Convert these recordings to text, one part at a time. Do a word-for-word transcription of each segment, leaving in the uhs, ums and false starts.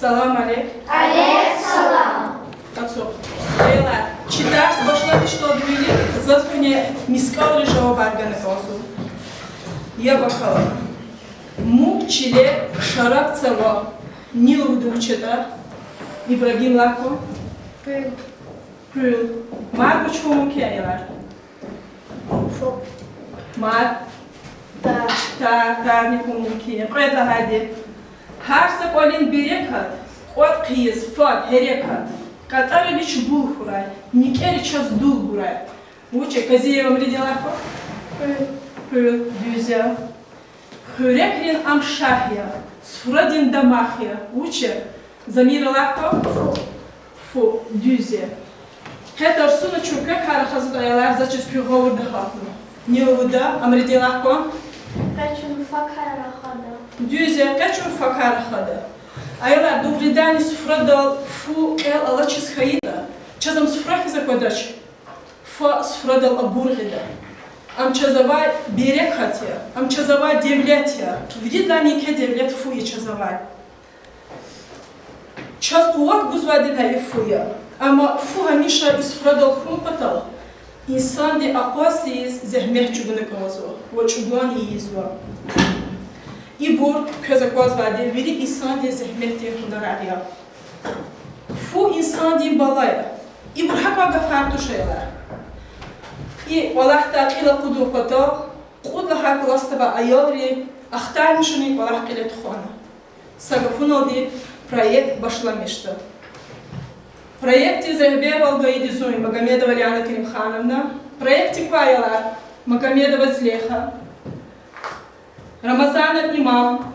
Салам алейк. Алейк салам. Ацукь. Аялар, чи дарс башламишдалди вилик заз куьне мискӀалрин жавабар гана кӀанзава. Я бакала. Муг чиле шараб цава ни лугьуда вуч ятӀа? Ибрагим, лагь кван. Къуьл. Къуьл. Мад вуч хьун мумкин я, аялар? Фу. Мад? Тар. Тар, тарни хьун мумкин я. Кьвед лагьайди. Гьар са кӀвалин берекат, кӀватӀ хъийиз фад гьерекат, кьатӀара вич бул хьурай, никӀери чаз дул гурай. Вуч я, Казиева Амридин, лагь кван. Къуьл. Къуьл, дуьз я. Хуьрекрин ам шагь я, суфрадин дамах я. Вуч я, Замира, лагь кван. Фу. Фу, дуьз я. Къе тарсуна чун квекай рахазва, аялар, заз чиз куь гъавурда гьатна. Ни лугьуда, Амридин, лагь кван. Къе чун факай рахада. Дуьз я, къе чун факай рахада. Аялар, дугъриданни суфрадал фу кьел алачиз хьайитӀа, чаз ам суфра хьиз аквадач. Фу суфрадал абур гъида. Ам чаз авай берекат я, ам чаз авай девлет я. Виридалайни еке девлет фу я чаз авай. Чаз къуват гузвайди гьа и фу я. Амма фу гьамиша и суфрадал хьун патал инсанди акъваз тийиз зегьмет чӀугуна кӀанзава ва чӀугвани ийизва. Ибур квез аквазвайди вири инсандин зегьметдин гьунарар я. Фу инсандин бала я. Ибур гьакӀ гафар туш, аялар. И кӀвалахда кьил акъудун патал кьуд лагьай классда авай аялри ахтармишунин кӀвалах кьиле тухвана. Са гафуналди, проект башламишда. Проектдиз регьбервал гайиди зун я, Магомедова Лиана Керимхановна. Проектдик квай, аялар: Магомедова Зулейха, Рамазанов Имам,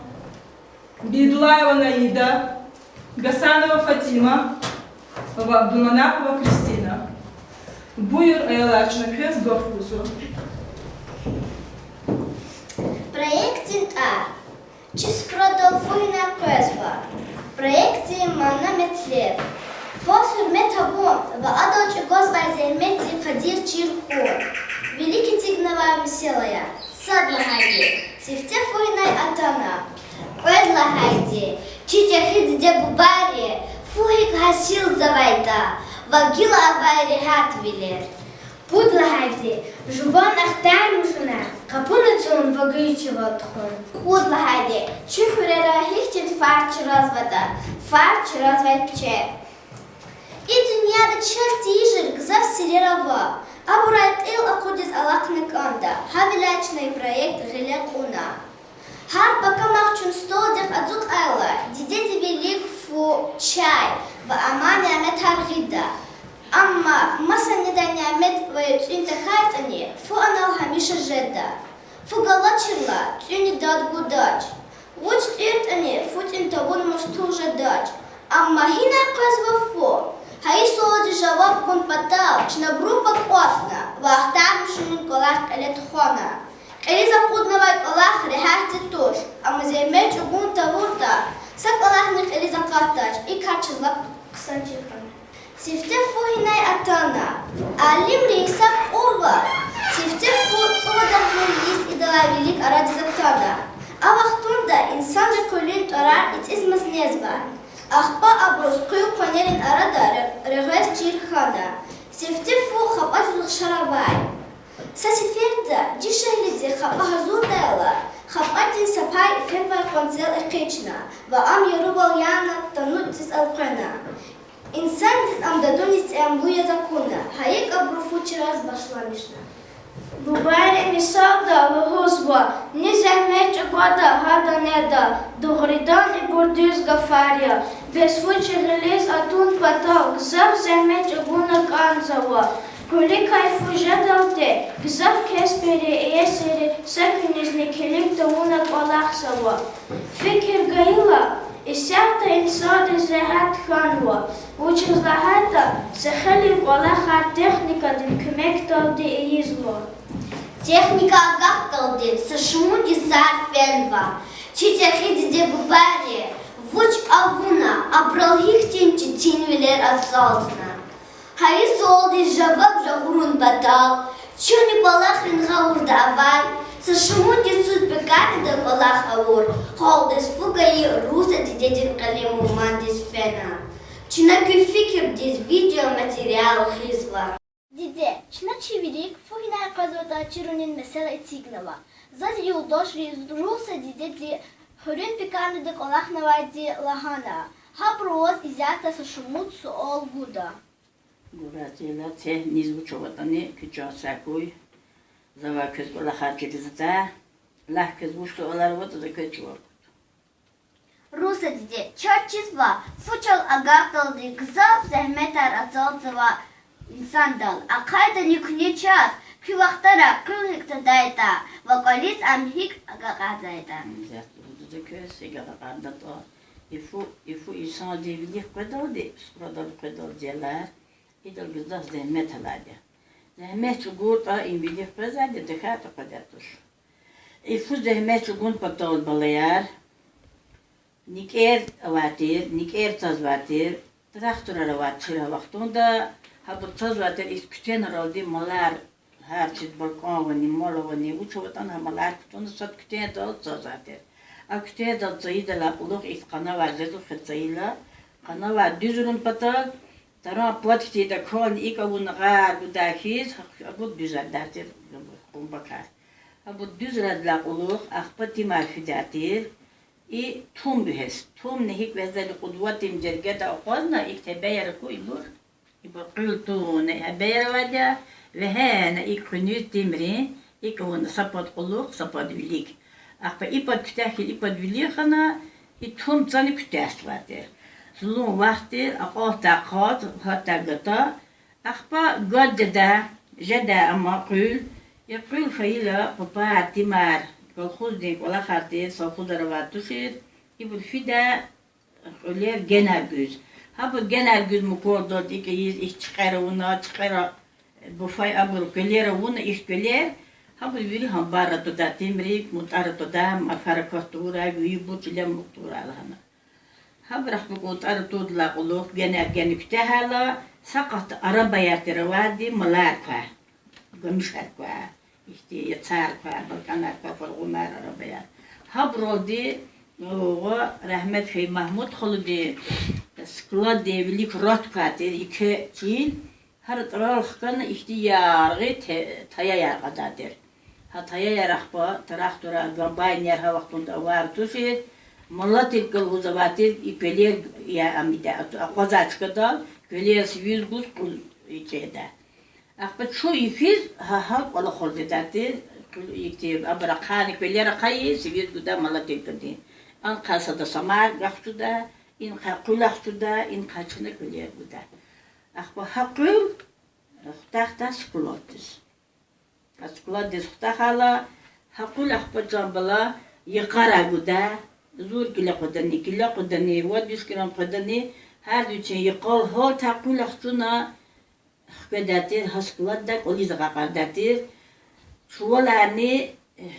Бейдуллаева Наида, Гасанова Фатима ва Абдулманапова Кристина. Буюр, аялар, чна квез гаф гузва. Проектдин тӀвар: Чи суфрадал фу гьинай къвезва. Проектдин мана-метлеб: фуз гьуьрмет авун ва адал чӀугвазвай зегьметдин къадир чир хьун. Вилик эцигнавай месэлаяр. Сад лагьайди: сифте фу гьинай атана. Кьвед лагьайди: чи чӀехи диде-бубайри фу гьикӀ гьасилзавайтӀа ва гила авай регьятвилер. Пуд лагьайди: жуван ахтармишунар къапуна чун вагьуьзчивал тухун. Кьуд лагьайди: чи хуьрера гьихьтин фарз чразватӀа, фарз чразвай пичер. И дуьньяда чаз тийижир гзаф сирер ава, абурай кьил акъудиз алахъна кӀанда, гьавиляй чна и проект гъиле кьуна. Гьар пакамахъ чун столдихъ ацукьайла, дидеди вилик фу, чай ва амай няметар гъида. Амма маса недай нямет ва яцӀун тахьайтӀани, фу анал гьамиша жеда. Фу галачирла, цӀуни дад гудач. Вуч тӀуьртӀани, фу тӀуьн тавун мустур жедач. Амма гьинай къвезва фу? Гьа и суалдиз жаваб гун патал чна абуру пак кӀватӀна ва ахтармишунин кӀвалах кьиле тухвана. Кьилиз акъуднавай кӀвалах регьятди туш, амма зегьмет чӀугун тавуртӀа, са кӀвалахни кьилиз акъатдач, и кар чаз лап хъсан чир хьана. Сифте фу гьинай атана. Алимри гьисаб кьурвал, сифте фу цӀувад агъзур йис идалай вилик арадиз атана. А вахтунда инсанри къуьлуьн тӀварар ицӀизмаз незвай. Ахпа абуруз къуьл къванерин арада ре-, регъвез чир хьана. Сифте фу хапӀадиз ухшар авай. Са сеферда дишегьлиди хапӀа гьазурдайла, хапӀадин са пай фенвай къванцел экъечӀна ва ам ярувал яна танудиз элкъвена. Инсандиз ам дадуниз тӀямлу яз акуна, гьа икӀ абуру фу чраз башламишна. Бубайрин мисалда лугьузва: ни зегьмет чӀугвада, гьада неда. Дугъриданни ибур дуьз гафар я. Бес фу чи гъилиз атун патал гзаф зегьмет чӀугуна кӀанзава. Къуьлуькай фу жедалди гзаф кеспери, иесири са куьнизни килиг тавуна кӀвалахзава. Фикир гайила, исятда инсандиз регьят хьанва, вучиз лагьайтӀа са хейлин кӀвалахар техникадин куьмекдалди ийизва. Техника агакьдалди са шумуд йисар фенва. Чи чӀехи диде-бубайри вуч авуна, абурал гьихьтин четинвилер ацӀалтна? Гьа и суалдиз жаваб ракъурун патал, чун и кӀвалахрин гъавурда авай Са шумуд йисуз пеканидин кӀвалах авур халкьдиз фу гайи Руса дидедин къелем мандиз фена. Чна куь фикирдиз видеоматериал гъизва. Диде, чна чи вилик фу гьинай къвезватӀа чирунин месэла эцигнава. Заз зи юлдашри Руса дидеди хуьруьн пеканидин кӀвалахнавайди лагьана. Гьабуру ваз исятда са шумуд суал гуда. Гура, зила це низ вуч аватӀани, куь чан сагъ хьуй. Завай квез кӀвалахар килигзаватӀа. Лагь, квез вуч суалар аватӀа, за квез жаваб гуда. Руса диде, чаз чизва, фу чал агакьдалди гзаф зегьметар ацалтзавай инсандал. Ахъайдани куьне чаз, куь вахтара къуьл гьикӀ тадайтӀа ва кӀвализ ам гьикӀ агакьардайтӀа? Заз лугьуда квез, гьикӀ агакьардатӀа. И фу, и фу инсандин вилик къведалди, суфрадал къведалди ялар, идал гзаф зегьмет алайди я. Зегьмет чӀугуртӀа, им вилик къвезвайди я, тахьайтӀа къведай туш. И фу зегьмет чӀугун патал, балаяр, никӀер авай тир, никӀер цазвай тир, тракторар авай тир гьа вахтунда, гьабур цазвай тир, из куьтенралди малар, гьар чиз, баркӀан авани, мал авани, вуч аватӀани, гьа малар кутуна сад куьтендал цазвай тир. А куьтендал цайидалай кьулухъ из къанавай жезва хьи цайила, къанавай дуьзрун патал, таран пад хьтинди кални икӀ авуна гъар гудай хьиз, абур дуьзардай тир, гумбакар. Абур дуьзрадалай кьулухъ ахпа тимар фидай тир, и тум вегьез. Тумни гьикӀ вегьезвайди, кьуд-вад тим жергеда акъвазна, икӀ тебеяр аку ибур, ибур къуьл тавуна гьебеяр авайди я, вегьена икӀ къуьниз тимрин, икӀ авуна са пад кьулухъ, са пад вилик. Ахпа и пад куьтягь хьайила и пад вилик хьана, и тум цани куьтягьзавай тир. Зулун вахт тир, акьалтдай къад, гьатдай гата, ахпа гад жедай, жедай ама къуьл, и къуьл фейила папар, тимар, колхоздин кӀвалахар тир, совхозар авай тушир, ибур фидай къуьлер генай гуьз. Гьабур генай гуьз муквалдал икӀ ийиз, и чкъер авуна, чкъера буфай абур квелер авуна, ихь квелер, гьабур вири гьамбарра твадай, тимрик мутӀара твадай, марфар акат тавурай, вири бур чиле мукь тавурай лагьана. Гьабурухъ мукь мутӀара турдалай кьулухъ генай гена куьтягьайла, са къат арабаяр тир авайди, малар квай, гамишар квай, ихьтин яцар квай, балкӀанар квай, фургъумар, арабаяр. Гьабуралди, о, рагьмет хьуй Магьмуд халудин складдин вилик рат квай тир, еке чил, гьар тӀварал хкана ихьтин яргъи те-, таяяр кьадай тир. Гьа таяяр ахпа трактора, комбайнар гьа вахтунда авай тушир, молотилка лугьуз авай тир, и квелер, я, ам ийидай, акъвазай чкадал квелер сивиз гуз къуьл ичӀедай. Ахпа чун йифиз гьа, гьа кӀвалахал жедай тир, къуьл ихьтин, абур ахъайна квелер ахъайиз, сивиз гудай молотилкадин. Анихъай сада самар ахчудай, инихъай къуьл ахчудай, инихъай чна квелер гудай. Ахпа гьа къуьл хутахдай складдиз. Гьа складдиз хутахайла, гьа къуьл ахпа, чан бала, йикъарай гудай, зур киле къведани, киле къведани, вад-виш кило къведани, гьарда вичин йикъал гьалтай къуьл ахчуна хкведай тир, гьа складдай кӀвализ агакьардай тир. Чуваларни,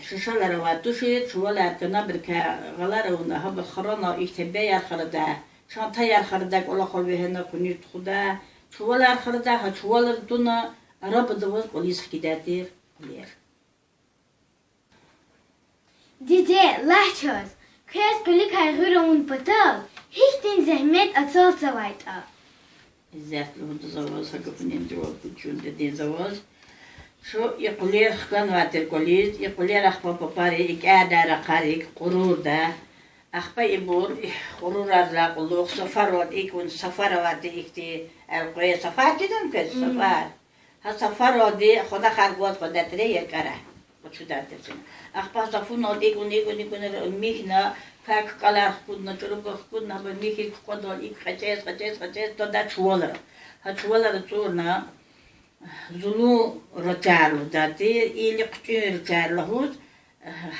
шешелар авай тушир, чувалар канабрикай гъалар авуна, гьабур храна, ихьтин беяр храдай, чантаяр храдай, кӀвалахал вегьена къуьниз тухудай, чувалар храдай, гьа чувалар туна, арабада аваз кӀвализ хкидай тир къуьлер. Диде, лагь чаз, квез къуьликай гъуьр авун патал гьихьтин зегьмет ацалтзавайтӀа? Исятда лугьуда за ваз, гьа гафунин жаваб гуда чун, диде, за ваз. Чун и къуьлер хканвай тир кӀвализ, и къуьлер ахпа папари, и кӀядай ракъарик кьурурда. Ахпа ибур, и кьурурдалай кьулухъ сафарал, икӀ вун сафар авай тир, ихьтин элкъвей сафар тиран квез, сафар. Гьа сафаралди хванахар гваз къведай тир, я кӀара къачудай тир чна. Ахпа сафуналди икӀ вун, икӀ вун, икӀ вун михьна, квай кӀалар хкудна, чӀурубар хкудна, гьабур михьиз кукӀвадал икӀ кьечӀез, кьечӀез, кьечӀез твадай чувалра. Гьа чувалра цӀурна, зулун рачар лугьудай тир, или хъуьтӀуьн рачар лугьуз,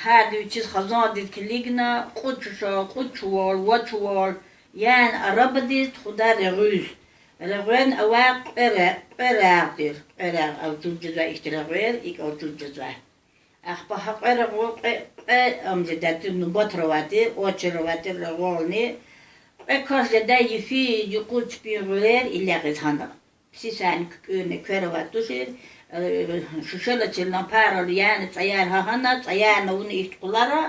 гьарда вичиз хазандиз килигна, кьуд чуша, кьуд чувал, вад чувал, яни арабадиз тухудай регъуьз. Регъуьна авай кьве ре-, кьве рагъ тир, кьве рагъ авчуз жезвай ихьтин регъвер, икӀ авчуз жезвай. Ахпа гьа кьве регъуьл кьве, кьве ам жедай тир, нубатра авай тир, очередь авай тир регъуьлни. Кьве кас жедай йифиз, юкъуз чпин гъуьлер илекь ийиз гьана. Писисайни куькӀуьрна квер авай тушир, Э, шуьшелачир лампарал яна цӀаяр гьа гьана, цӀаярни авуна ихьтин къулара,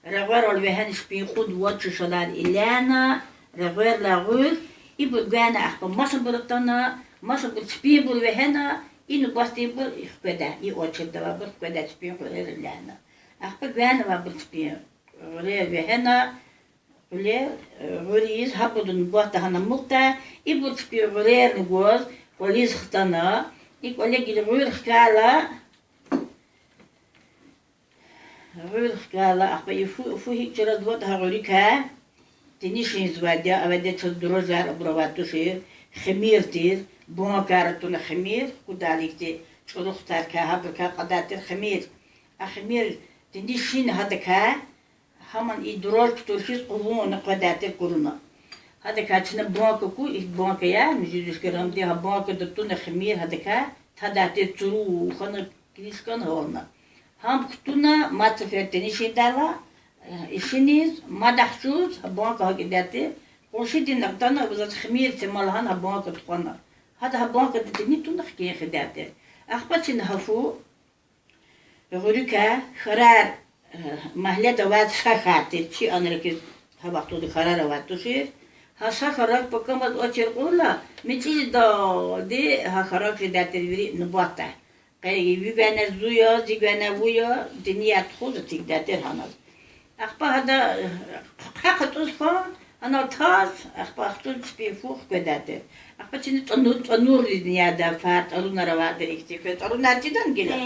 регъверал вегьена шпин кьуд вад шуьшелар илана, регъверлай гъуьр, ибур гвена ахпа масабур атана, масабур чпинбур вегьена, и нубатдинбур хкведа, и очередь авайбур хкведа чпин гъуьрер илана. Ахпа гвена авайбур чпин гъуьрер вегьена, кьуьлер, э, гъуьр ийиз, гьабурун нубатда гьана амукьда, ибур чпин гъуьрерни гваз, кӀвализ хтана, и кӀвале гила гъуьр хкайла, гъуьр хкайла, ахпа и фу, фу гьикӀ чразватӀа гьа гъуьруькай, тенишинзавайди я, авайди я чаз дрожжияр абур авай тушир, хмир тир, банкайра туна хмир, кударикди чӀуру хтарикай, гьабурукай кьадай тир хмир. А хмир тенишин гьадакай, гьамни и дрожжи кутур хьиз къугъунна къведай тир куруна. Гьадакай чна банка ку, и банка я, муьжуьд виш граммди, гьа банкада туна хмир гьадакай, тадай тир цуру хьана, крышкани гьална. Гьам кутуна, мад сефер тенишиндайла, э, ишиниз, мад ахчуз, гьа банка гьакӀидай тир, къуншидин атана, заз хмир це ма лагьана, гьа банка тухвана. Гьада гьа банкада тени туна хкин хидай тир. Ахпа чна гьа фу, гъуьруькай хьрар, э, магьледа авай са хьрар тир, чи анра хьиз гьа вахтунда хьрар авай тушир. Гьа са хьрарик пакамаз очер кьурла, мичӀи жедалди гьа хьрарик жедай тир вири нубатда. Къе ви гвена зу я, зи гвена ву я, тенияр тухуз эцигдай тир гьанал. Ахпа гьада, э, хъвер кьатӀуз фан, анал таз, ахпа ахцун чпин фу хкведай тир. Ахпа чна тӀанур, тӀанурриз неядай фар, тӀарунар авайди ихьтин хьиз, тӀарунар чидан гила?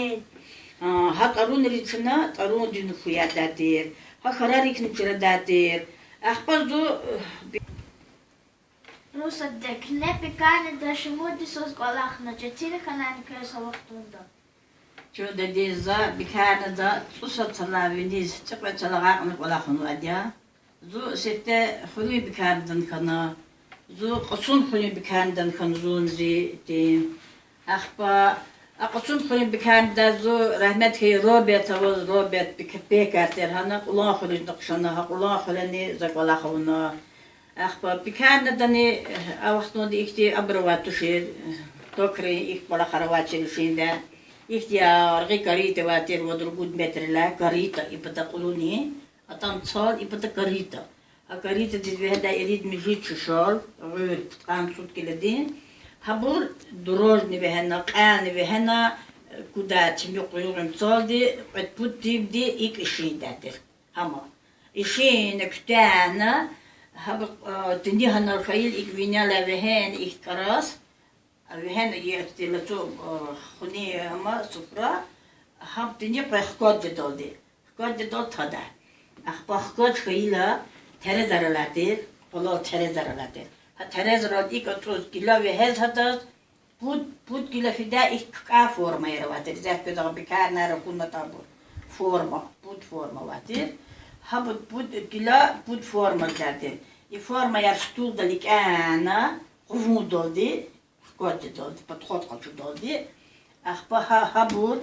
А, гьа тӀарунриз чна тӀарундин фу ядай тир, гьа хьрарикни чрадай тир. Ахпа зу, э, Русаде, куьне пекарнада шумуд йисуз кӀвалахна, четин хьанани квез гьа вахтунда? Чун дидеди, за пекарнада цӀусад йисалай виниз цӀикьвед йисалай агакьна кӀвалахнавайди я. Зун сифте хуьруьн пекарнадан хьана, зун Кьасумхуьруьн пекарнадан хьана зун зи тин. Ахпа а Кьасумхуьруьн пекарнада зун рагьмет хьайи Роберт аваз, Роберт пек-, пекар тир гьана, Кьуланхуьруьз нахшана, гьа Кьуланхуьрени за кӀвалах авуна. Ахпа пекарнадани, э, а вахтунда ихьтин абур авай тушир, э, токарин ихьтин кӀвалахар авачир шейинда. Ихьтин яргъи карита авай тир, вад-ругуд метрдилай карита, и пата кьулунин, атӀана цал, и пата карита. Гьа каритадиз вегьедай ирид-муьжуьд шуьшел гъуьр, пудкъанни цӀуд килодин. Гьабур дрожжини вегьена, кьянни вегьена, э, кудай чими къуьруьгъун цалди, кьвед-пуд тирди икӀ ишиндай тир. Гьама ишина, куьтягьна, гьаб, э, тини гьанал хьайила икӀ винелай вегьена ихьтин кӀарас, вегьена ихьтин лацу, э, хуьнин гьама суфра, гьам тини къе хквад жедалди, хквад жедалди тадай. Ахпа хквад хьайила терезар алай тир, къвалал терезар алай тир. Гьа терезралди икӀ ацӀуз кило вегьез гьадаз, пуд, пуд кило фидай икӀ кӀвале формаяр авай тир. Заз квез агъа пекарнайра хьунатӀа абур. Форма, пуд форма авай тир. Гьабур пуд кило, пуд форма жедай тир. И формаяр стулдал икӀяна, къувундалди, хквад жедалди, подход къачудалди. Ахпа гьа, гьабур,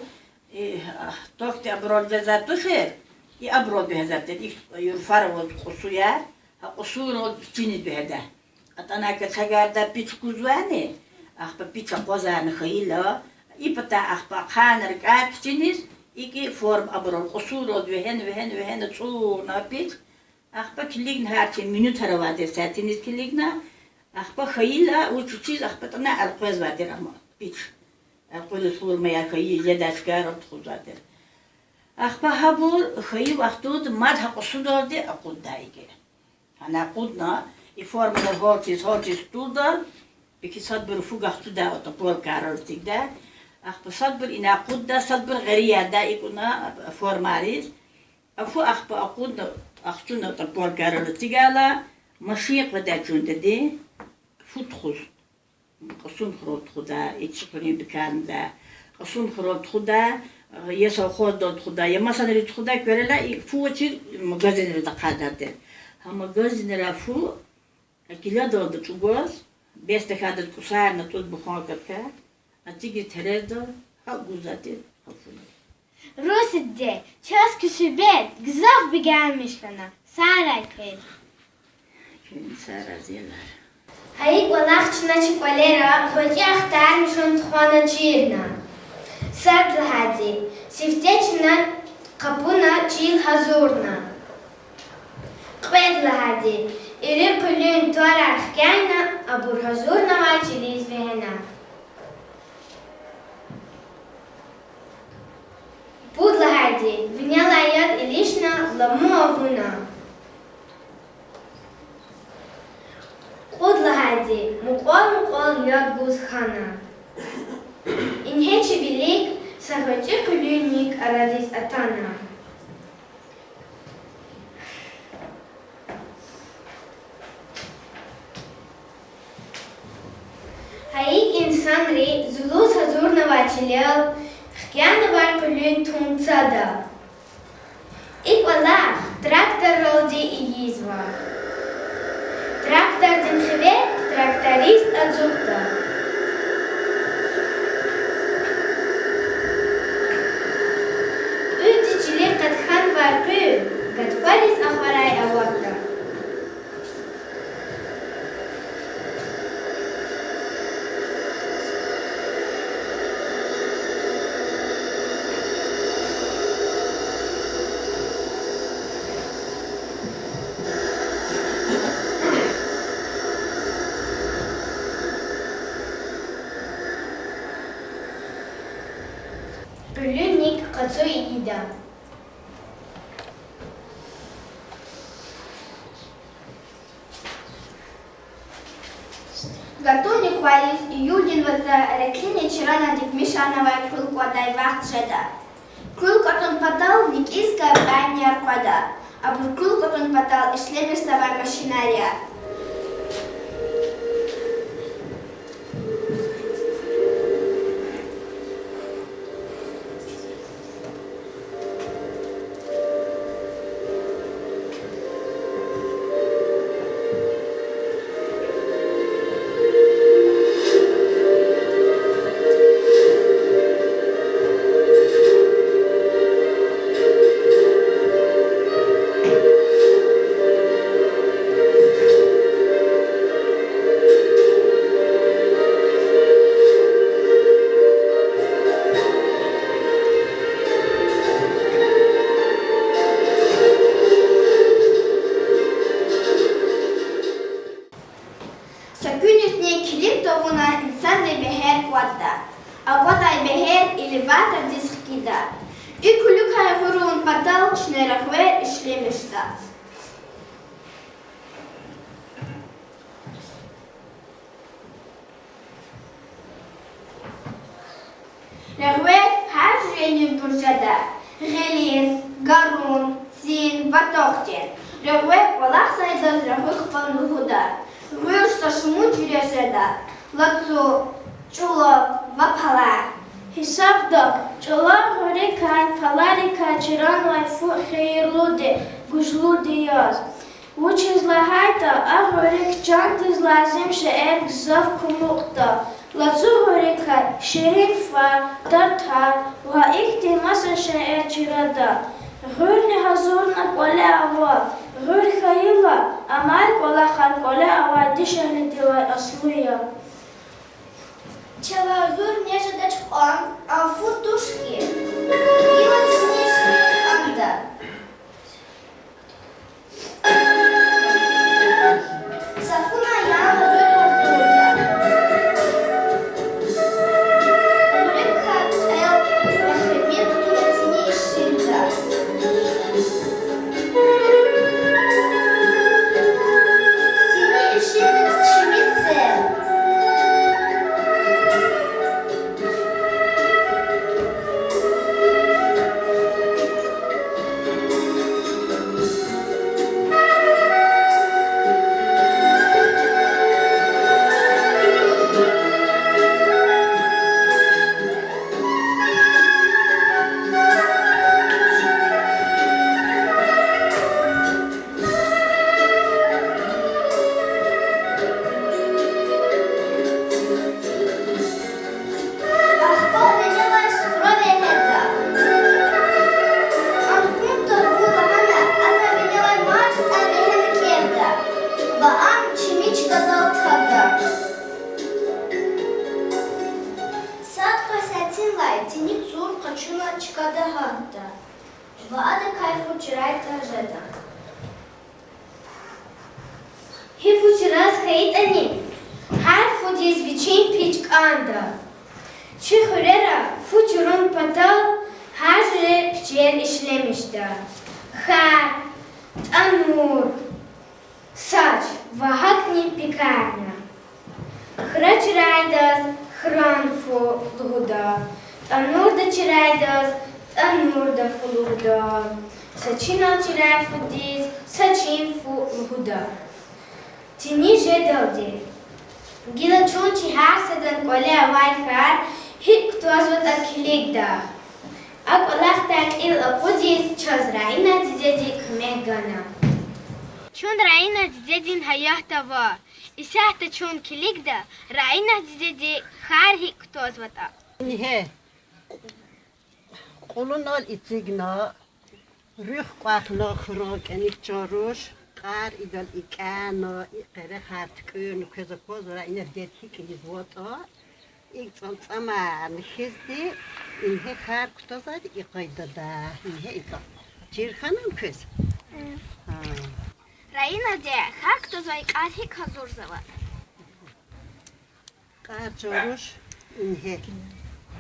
э, токди абурал вегьезвай тушир, и абурал вегьезвай тир, и юрфар аваз кьусуяр, гьа кьусурал пичиниз вегьедай. АтӀана кацагар да пич кузвани, ахпа пич акъвазарна хьайила, и патай ахпа ахъайна рикӀяй пичиниз, икӀ и форма абурал кьусурал вегьена, вегьена, вегьена, цӀурна пич, ахпа килигна гьар чи минутар авай тир, сятиниз килигна, ахпа хьайила вуч вичиз, ахпа атӀана элкъвезвай тир ам пич. Элкъуьриз формаяр хьайи, жедай чкайрал тухузвай тир. Ахпа гьабур хьайи вахтунда мад гьа кьусудалди акъуддай икӀ. Гьана акъудна, и формаяр гьалтиз, гьалтиз стулдал, пики садбур фу гахцудай, ото полкайрал эцигдай. Ахпа садбур ина акъудда, садбур гъери ядай икӀ вуна формайриз. А фу ахпа акъудна, ахчуна ото полкайрал эцигайла, машин къведай чун дидеди, фу тухуз. Кьасумхуьрел тухудай, Ичхуьруьн пекарнада, Кьасумхуьрел тухудай, я совхоздал тухудай, я масанриз тухудай, куьрелай и фу авачир магазинриз ахъайдай тир. Гьа магазинрай фу килодалди чӀугваз, бес тахьайдаз кӀусарна, тӀуз буханкадикай, эцигиз терезда, гьакӀ гузвай тир гьа фуни. Русиде, чаз куь суьгьбет гзаф бегенмиш хьана. Сагърай квез. Куьн сагърай, зелар. Гьа и кӀвалах чна чи кӀвалера гъвечӀи ахтармишун тухвана чирна. Сад лагьайди, сифте чна къапуна, чил гьазурна. Кьвед лагьайди, ирид къуьлуьн тӀварар хкяйна, абур гьазурнавай чилиз вегьена. Пуд лагьайди, винелай яд илисна, ламу авуна. Кьуд лагьайди, мукьвал-мукьвал яд гуз хьана. Ингье чи вилик са гъвечӀи къуьлуьн ник арадиз атана. Гьа икӀ инсанри зулуз гьазурнавай чилел хкянавай къуьлуьн тум цада. И кӀвалах тракторралди ийизва. Трактордин хиве тракторист ацукьда. КӀуьдди чилик къатканвай къуьл гатфариз ахварай авахьда. Къуьлуьн ник къацу ийида. Гатуни квайиз июлдин вацра реклини чранар дигмишарнавай къуьл кӀвадай вахт жеда. Къуьл кӀватӀун патал никӀиз кабайнияр къведа, абур къуьл кӀватӀун патал ишлемишзавай машинар я. Са куьнизни килиг тавуна инсанри бегьер кӀватӀда. АкӀвадай бегьер элеватордиз хкида. И куьлуькай гъуьр авун патал чна регъвер ишлемишда. Регъвер гьар жуьренибур жеда: гъилин, гарун, цин ва тохтин. Регъвер кӀвалахзавайдаз регъуьхбан лугьуда. Гъуьр са шумуд жуьре жеда: лацу, чӀулав ва палар. Гьисабда, чӀулав гъуьрикай, паларикай чранвай фу хийирлуди, гужлуди яз. Вучиз лагьайтӀа а гъуьрик чандиз лазим шейэр гзаф кумукьда. Лацу гъуьрикай ширин фар, татар ва ихьтин маса шейэр чрада. Гъуьрни гьазурна кӀвале ава, гъуьр хьайила, амай кӀвалахар кӀвале авай дишегьлидивай аслу я. Чавай гъуьр нез жедач кьван, ам фу туш хьи, гила цӀинин ширин кьван ада. Са фуна яна гъуьр гьазурда. Гъуьрикай кьел эхиримир туна цӀинин ширда. ЦӀинин ширда чими цел. чкада гьатда ва адакай фу чрайтӀа жеда. Гьи фу чраз хьайитӀани, гьар фудиз вичин пич кӀанда. Чи хуьрера фу чурун патал гьар жуьре пичел ишлемишда: хар, тӀанур, сач ва гьакӀни пекарня. Хра чрайдаз хран фу лугьуда, тӀанурда чрайдаз тӀанурда фу лугьуда, сачинал чрай фудиз сачин фу лугьуда. Тини жедалди. Гила чун чи гьар садан кӀвале авай хьар гьикӀ кутазватӀа килигда. А кӀвалахдай кьил акъудиз чаз Раина дидеди куьмек гана. Чун Раина дидедин гьаятда ава. Исятда чун килигда, Раина дидеди хьар гьикӀ кутазватӀа. Ингье кьулунал эцигна, руьхъ кӀвахьна хурун кӀаник чан руш, кьар идал экӀянна, и къерехар туькӀуьрна квез аквазва Раина дидеди гьикӀ ийизватӀа. ИкӀ цӀалцӀамарна хьизди, ингье хьар кутазвайди и къайдада, ингье икӀ. Чир хьанани квез? Раина диде, хьар кутазвай кьар гьикӀ гьазурзава? Кьар чан руш, ингье.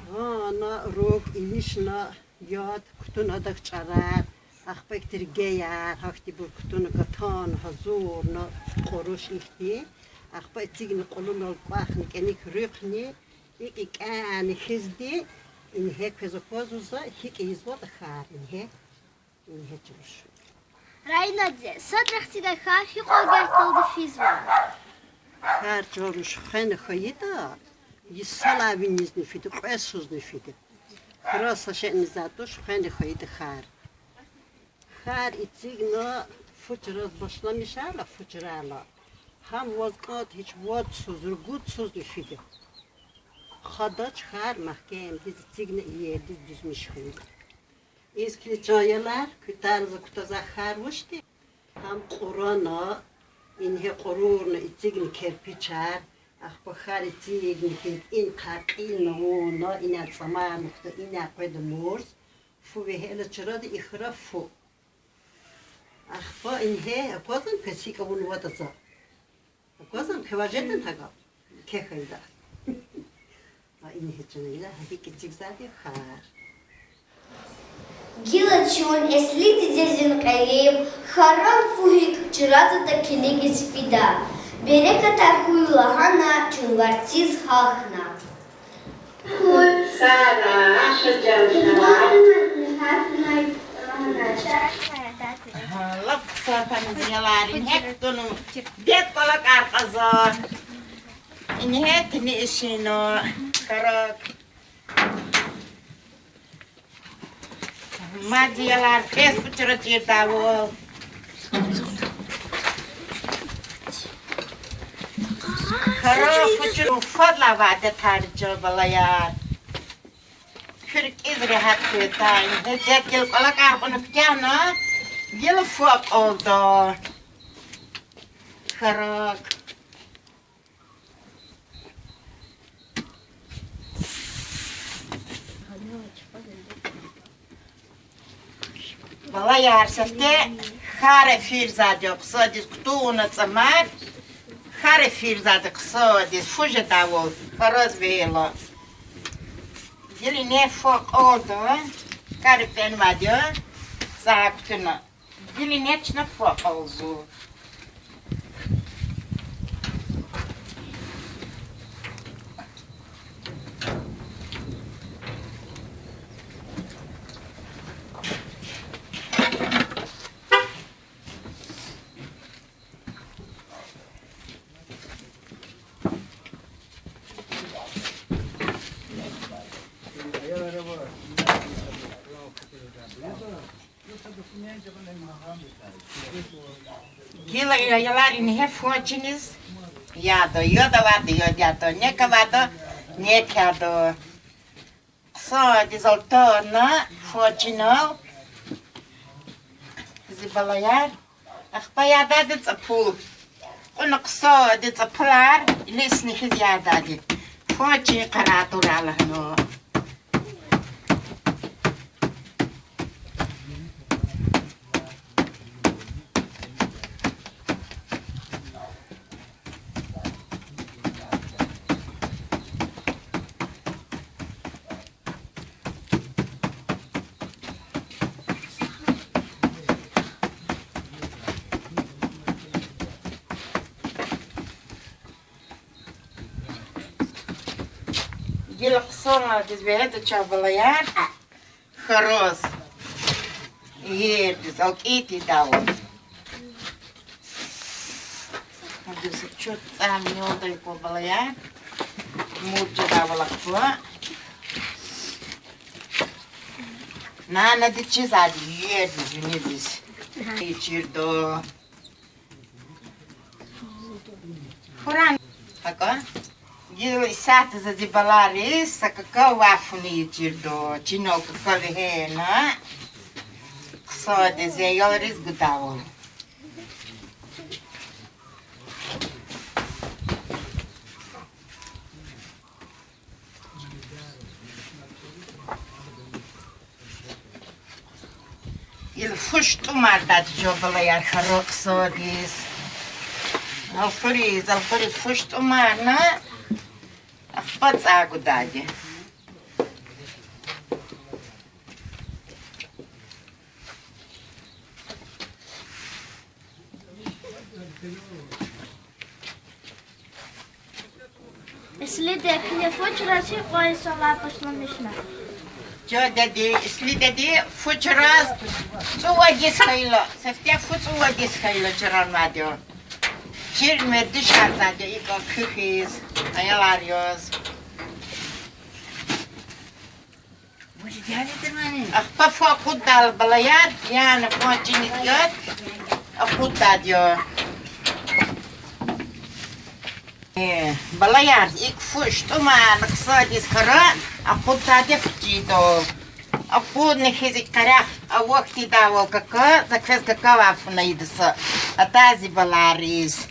Гъана, руг, илишна, яд, кутуна адак чӀарар, ахпа ихьтин ргеяр, гьахьтинбур кутуна, гатана, гьазурна, кьуруш ихьтин. Ахпа эцигна кьулунал кӀвахьна кӀаник руьхъни, икӀ экӀянна хьизди, ингье квез аквазва за гьикӀ ийизватӀа хьар, ингье. Ингье чан руш. Раина диде, садрахъ эцигай хьар гьикьван агатдалди физва? Хьар чан руш хвена хьайитӀа, йисалай винизни фида, кьве йисузни фида. Хьран са шейни затӀ туш, хвена хьайитӀа хьар. Хьар эцигна, фу чраз башламишайла, фу чрайла, гьам ваз кӀанда гьич вад йисуз, ругуд йисузни фида. Хадач хьар, мягькемдиз эцигна иердиз дуьзмиш хьайитӀа. Ихьтин чан аялар, куь тарза кутазвай хьар вучди? Гьам кьурана, ингье кьурурна, эцигна керпичар, ахпа хьар эцигна хьиз, ин хъар кьилна авуна, ина цӀамарна хьда, ина къведа мурз, фу вегьейла чрада и хра фу. Ахпа ингье аквазвани квез гьикӀ авунватӀа за? Аквазвани квез, ваз жедани гьакӀ? Квехъ хьайитӀа. Ва ингье чан аялар, гьикӀ эцигзавайди хьар. Гила чун Эсли дидедин кьилив хьаран фу гьикӀ чразватӀа килигиз фида. Берекатар хьуй лагьана чун варциз гьахьна. Хуй, сагърай, аша чан. Гьа, лап хъсан фена, зи аялар, ингье кутуна дед кӀвалакӀар кьазва. Ингье тини ишина, хьарак. Мад, зи аялар, квез фу чра чирдайвал. Хьаран фу чурун фадлай адетар я, балаяр. Куь рикӀиз регьят хьуй, ингье дед гила кӀвалакӀар кьуна куьтягьна, гила фу акьалда. Хьарак. Балаяр, сифте хьар эфирзавайди я, хъсандиз кутуна цӀамар, хьар эфирзавайди я хъсандиз, фу жедайвал, хьаразвайла. Гила ингье фу акьалда, хьар эфенвайди я, цӀай кутуна. Гила ингье чна фу акьалзава. Гила, аялар, ингье фу чиниз яда, яд авайди яд яда, нек авайди нек яда. Хъсандиз алтарна фу чинал, зи балаяр. Ахпа ядайди цӀапул. Кьуна хъсандиз цӀапулар илисна хьиз ядайди. Фу чин къарагъ тура лагьана. Ана, диз вегьеда ча, балаяр. Хороз. Ердиз алкӀи тийидайвал. Гьадиз чуд цӀам ялдай ква, балаяр. Муж жедайвал ахпа. Нана, диз чизвайди ердиз винидиз. Ичирда. Хьуран. ГьакӀа. Гила исятда за зи балайриз са кака вафуна ичирда. Чинал кака вегьена. Хъсандиз, аялриз гудайвал. Ил фуш тӀумардайди жо, балаяр, хьара хъсандиз. Алхуьриз, алхуьриз фуш тӀумарна, ахпа цӀай гудайди. Ислиди, куьне фу чрази кьван йисалай башламишна. Жо, дади, Ислидиди фу чраз цӀувад йис хьайила, сифте фу цӀувад йис хьайила чранвайди я. Чирна вердишарзавайди я икӀ куь хьиз, аялар яз. Ахпа фу акъуддайла, балаяр, яна кьван чиник яд акъуддайди я. Э, балаяр, икӀ фу тӀумарна хъсандиз хьара акъуддайди я фу чидал. Акъудна хьиз икӀ къерех авахь тийидайвал кака, за квез кака вафуна ийида са. Атай зи балайриз.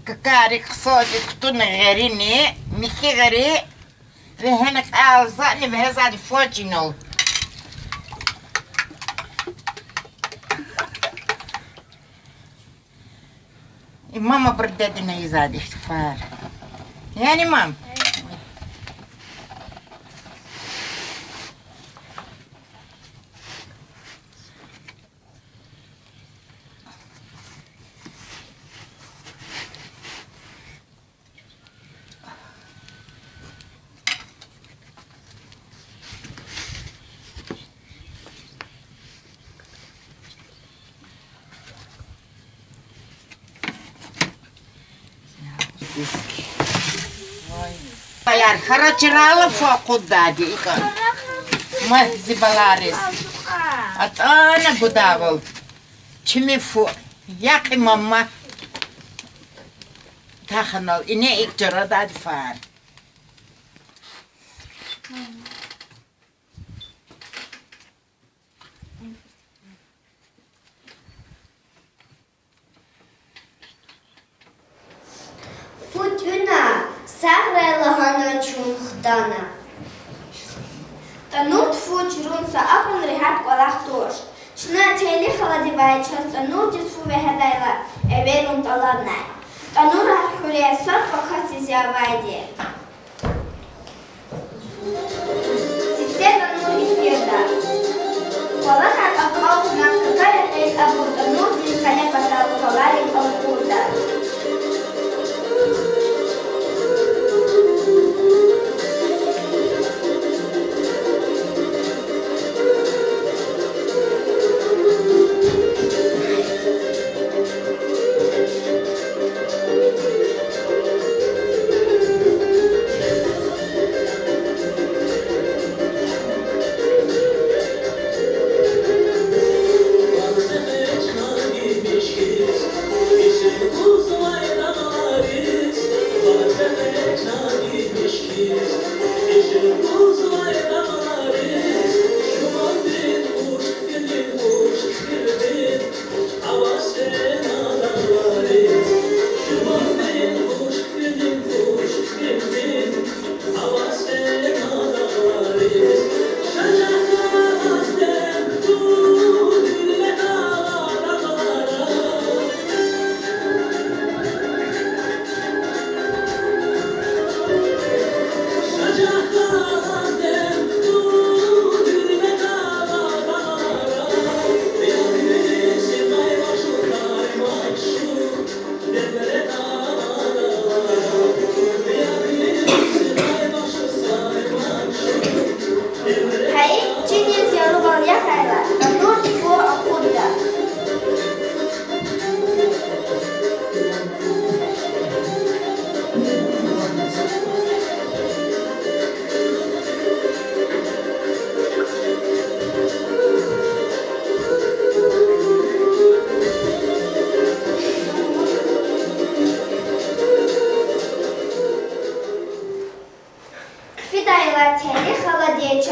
Какарик хъсандиз кутуна гъерини, михьи гъери, вегьена кьел затӀни вегьезвайди фу чинал. И мама бир дедина ийизвайди ихтифар. Яни, мам? Балаяр, хьара чрайла фу акъуддайди я икӀ. Ма зи балайриз. АтӀана гудайвал. Чими фу. Яхъ, мама. Таханал ине икӀ чрадайди фар. Фу тӀуьна, сагърай лагьана чун хтана. ТӀанурди фу чрун са акьван регьят кӀвалах туш. Чна Телихаладивай чаз тӀанурдиз фу вегьедайла эверун тӀалабнай. ТӀанурар хуьре, сад вакатдиз я авайди. Сифте тӀанур эфирда. КӀвалахар акьалтна, какарихъ кьейибур тӀанурдин къеле патал кваларив акъудда.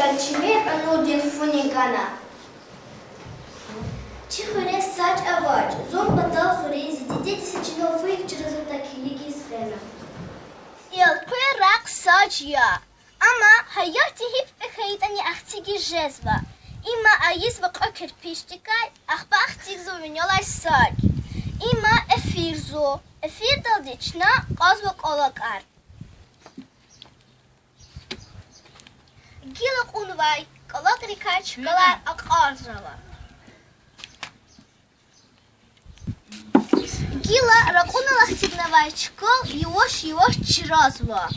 Чими кьунудин фуни гана. Чи хуьре сач авач, зун патал хуьруьз зи дидеди са чинал фу гьикӀ чразва тахьана килигиз фена. Элкъуьрахъ сач я. Амма гьаятдин гьикӀ хьайитӀани ахцигиз жезва. Има ийизва кьве кирпичдикай, ахпа ахцигзава винелай сач. Има эфирзава. Эфирдалди чна кьазва кӀвалакӀар. Гила кьунвай кӀвалакӀрикай чкалар акьазва. Гила ракьунал ахцигнавай чкал юваш-юваш чразва.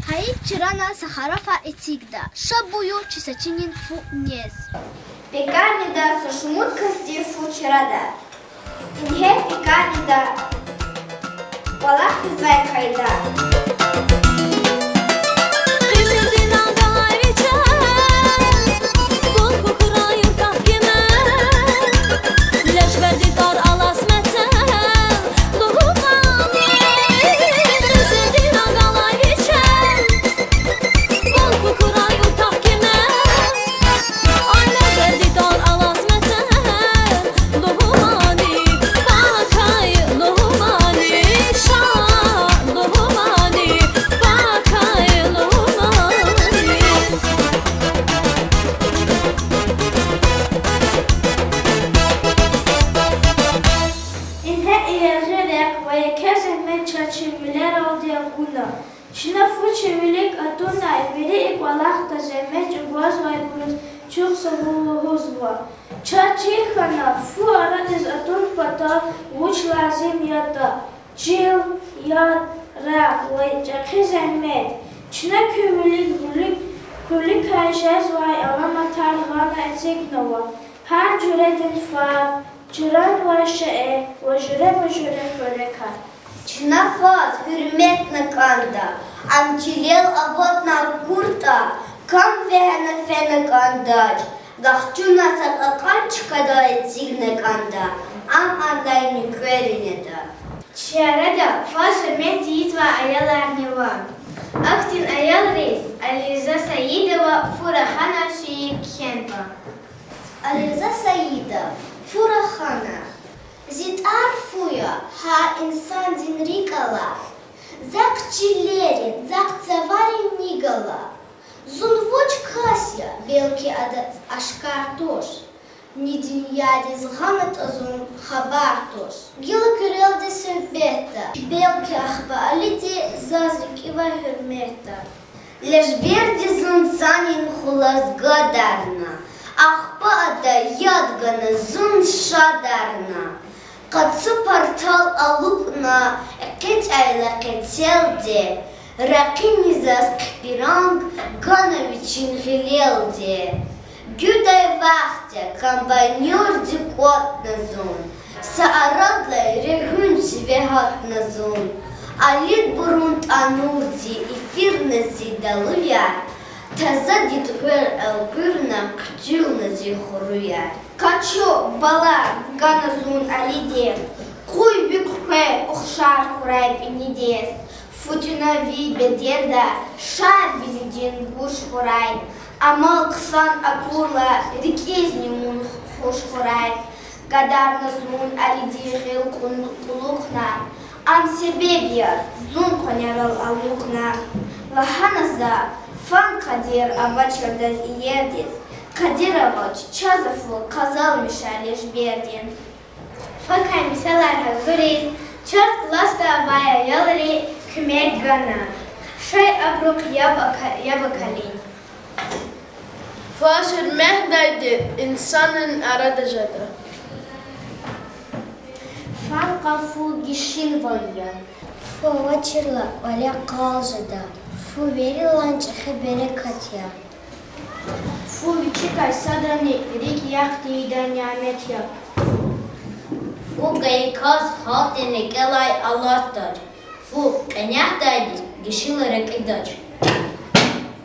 Гьа икӀ чрана са харафар эцигда, ша буюр чи сачинин фу нез. Пекарнида са шумуд касди фу чрада. Ингье пекарнида кӀвалах ийизвай къайда. Ингье и ягъи рехъ ва еке зегьмет чаз чи вилералди акуна. Чна фу чи вилик атунай вири и кӀвалахда зегьмет чӀугвазвайбуруз чухсагъул лугьузва. Чаз чир хьана фу арадиз атун патал вуч лазим ятӀа: чил, яд, рагъ ва чӀехи зегьмет. Чна куь вилик, вилик, куьликай жезвай аламатар гъана эцигнава: гьар жуьредин фад, чранвай шейэр ва жуьреба-жуьре хуьрекар. Чна фаз гьуьрметна кӀанда, ам чилел аватна акуртӀа, кам вегьена фена кӀандач, гахчуна са кьакьан чкадал эцигна кӀанда, ам анлай нуькӀвери неда. Чи арада фаз гьуьрмет ийизвай аяларни ава. Ахьтин аялриз Алирза Саидова Фу рахана шиир кхьенва. Алирза Саидов, Фу рахана. Зи тӀвар фу я, гьар инсандин рикӀ алай, захъ чилерин, захъ цаварин ни гала. Зун вуч кас я, белки адаз ашкар туш, ни дуьньядиз гъанатӀа зун хабар туш. Гила куьрелди суьгьбетда, белки ахпа Алиди заз рикӀивай гьуьрметда. Лежберди зун санин хулаз гадарна, ахпа ада яд гана, зун шадарна. Къацу партал алукӀна, экъечӀайла къецелди, ракъини заз хъипи ранг гана вичин гъилелди. Гуьдай вахт я, комбайнёрди кӀватӀна зун, са арадлай регъуьнси вегьатна зун. Алидбурун тӀанурди ифирна зи далуяр, таза дидгъвер элкъуьрна, хъуьтуьлна зи хуруяр. Къачу, бала, вугана зун Алидив, къуй ви хъуьквер ухшар хьурай пӀинидиз. Фу тӀуьна ви беденда, шар вилидин гуж хьурай. Амал хъсан акурла, рикӀизни вун хуш хьурай. Гадарна зун Алиди гъил кьун-, кьулухъна, ам себеб яз зун къванерал алукьна. Лагьана за: фан къадир авачирдаз иердиз, къадир авач чаз фу къазалмишай лежбердин. Вакай мисалар гьазуриз, чаз классда авай аялри куьмек гана. Шей абурухъ яб ака-, яб акалин. Фаз гьуьрметдайди инсанрин арада жеда. Фан къалфу гишинвал я. Фу авачирла кӀвале къал жеда. Фу вирилан чӀехи берекат я. Фу вичикай садрани рикӀ яхъ тийидай нямет я. Фу гайиказ халкьдин рикӀелай алатдач. Фу кьенягдайдиз гишила рекьидач.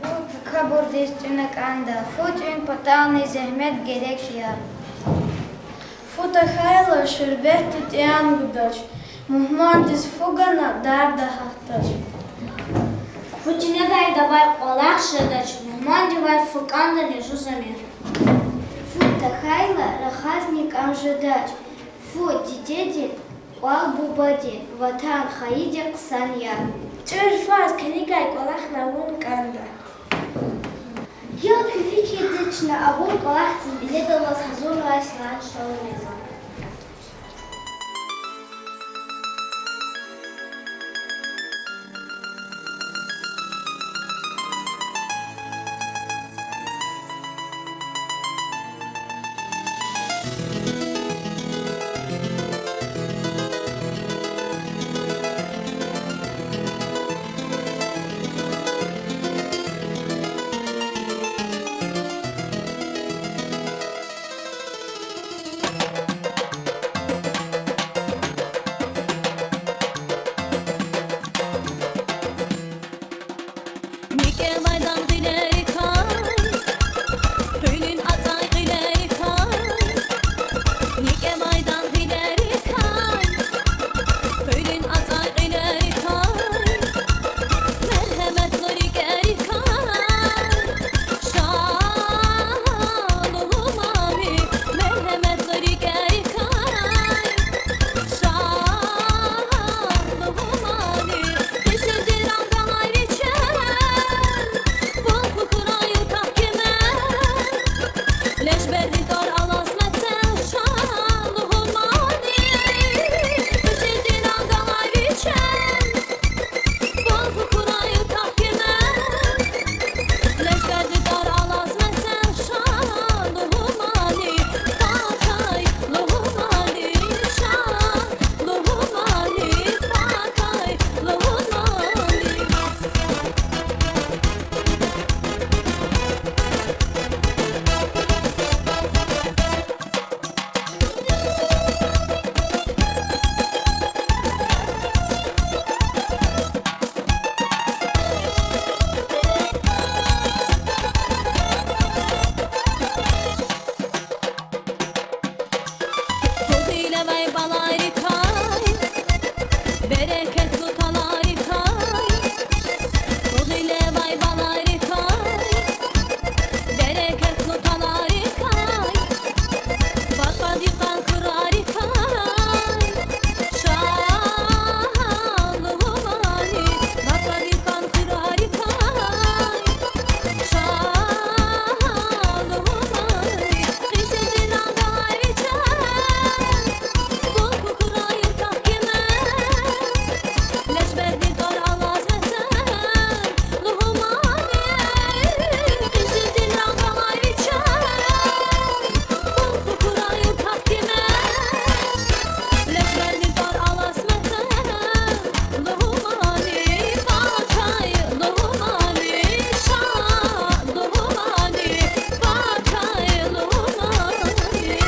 Фу такабурдиз тӀуьна кӀанда. Фу тӀуьн патални зегьмет герек я. Фу тахьайла шербетди тӀям гудач, мугьмандиз фу гана дарда гьатдач. Фу чинедайдавай кӀвалах жедач, мугьмандивай фу кӀандани жузамир. Фу тахьайла рахазни кӀан жедач, фу дидедин, кӀвал бубадин, ватан хайиди хъсан я. ЧӀур фаз килигай кӀвалахни авун кӀанда. Гила куь фикирдиз чна абур кӀвалахдин виледаллаз гьазурнавай Слан Шалмеза. НикӀевайдан гъилерикай, къуьлуьн ацӀай гъилерикай, никӀевайдан гъилерикай, къуьлуьн ацӀай гъилерикай, мергьеметлу рикӀерикай, ша лугьумани, мергьеметлу рикӀерикай, ша лугьумани, къисилди рангалай вичел, вун хьухь райур кахкиме, лежбердин тӀвар алаз мецел, ша лугьумани, къисилди рангалай вичел, вун хьухь райур кахкиме, лежбердин тӀвар алаз мецел, ша лугьумани, пакай лугьумани, ша лугьумани, пакай лугьумани. Фу гъиле авай балайрикай, берекетлу таларикай, фу гъиле авай балайрикай, берекетлу таларикай, пакад йикъан крарикай, ша лугьумани, пакад йикъан крарикай, ша лугьумани, къисилди рангалай вичел, вун хьухь райур кахкиме, лежбердин тӀвар алаз мецел, лугьумани, къисилди рангалай вичел, вун хьухь райур кахкиме, лежбердин тӀвар алаз мецел, лугьумани, пакай лугьумани, ша лугьумани, пакай лугьумани.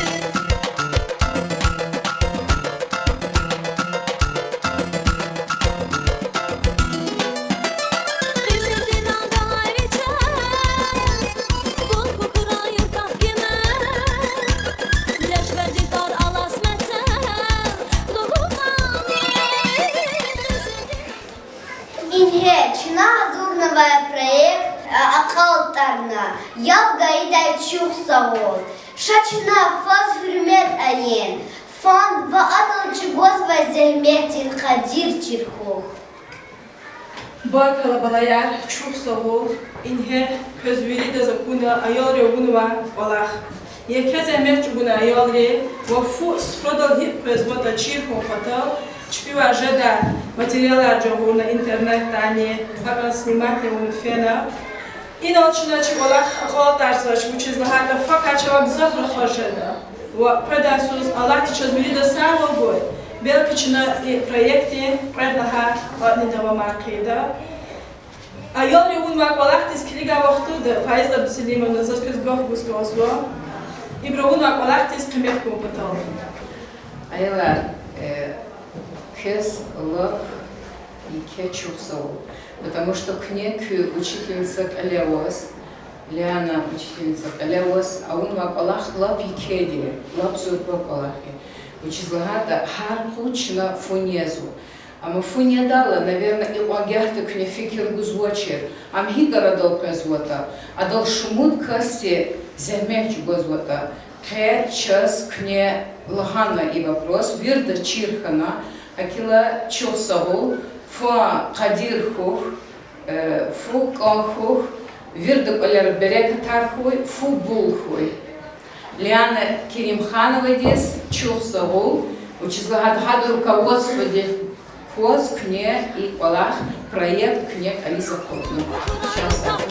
Къисилди рангалай вичел, вун хьухь райур кахкиме, лежбердин тӀвар алаз мецел, лугьумани. Ингье чна гьазурнавай проект, а, акьалтӀарна, яб гайидай чухсагъул. Ша чна фаз гьуьрмет ая, фан ва адал чӀугвазвай зегьметдин къадир чир хьухь. Баркалла, балаяр, чухсагъул. Ингье квез виридаз акуна аялри авунвай кӀвалах. Еке зегьмет чӀугуна аялри ва фу суфрадал гьикӀ къвезватӀа чир хьун патал чпивай жедай материалар жагъурна интернетдани, гьакӀан сниматни авуна фена. Инал чна чи кӀвалах акьалтӀарзавач, вучиз лагьайтӀа факай чавай гзаф рахаз жеда. Ва къведай йисуз Аллагьди чаз виридаз сагъвал гуй, белки чна и проектдин кьвед лагьай кьванни давамар хъийида. Аялри авунвай кӀвалахдиз килигай вахтунда, Фаиза Абдусалимовна, заз квез гаф гуз кӀанзава, ибуру авунвай кӀвалахдиз къимет гун патал. Аялар, э, квез лап еке чухсагъул, потому что куьне куь учительница кьиле аваз, Лиана учительница кьиле аваз, авунвай кӀвалах лап екеди, лап зурба кӀвалах я. Вучиз лагьайтӀа гьар къуз чна фу незва. Амма фу недайла, наверно, икьван гагьда куьне фикир гузвачир, ам гьикӀ арадал къвезватӀа, адал шумуд касди зегьмет чӀугвазватӀа. Къе чаз куьне лагьана и вопрос, вирида чир хьана, гьакӀ хьайила чухсагъул, фу къадир хьухь, э, фу кӀан хьухь, вирида кӀвалера берекатар хьуй, фу бул хьуй. Лиана Керимхановадиз чухсагъул, вучиз лагьайтӀа гьадан руководстводихъ кваз куьне и кӀвалах, проект куьне кӀализ акъудна. Чан сагъ.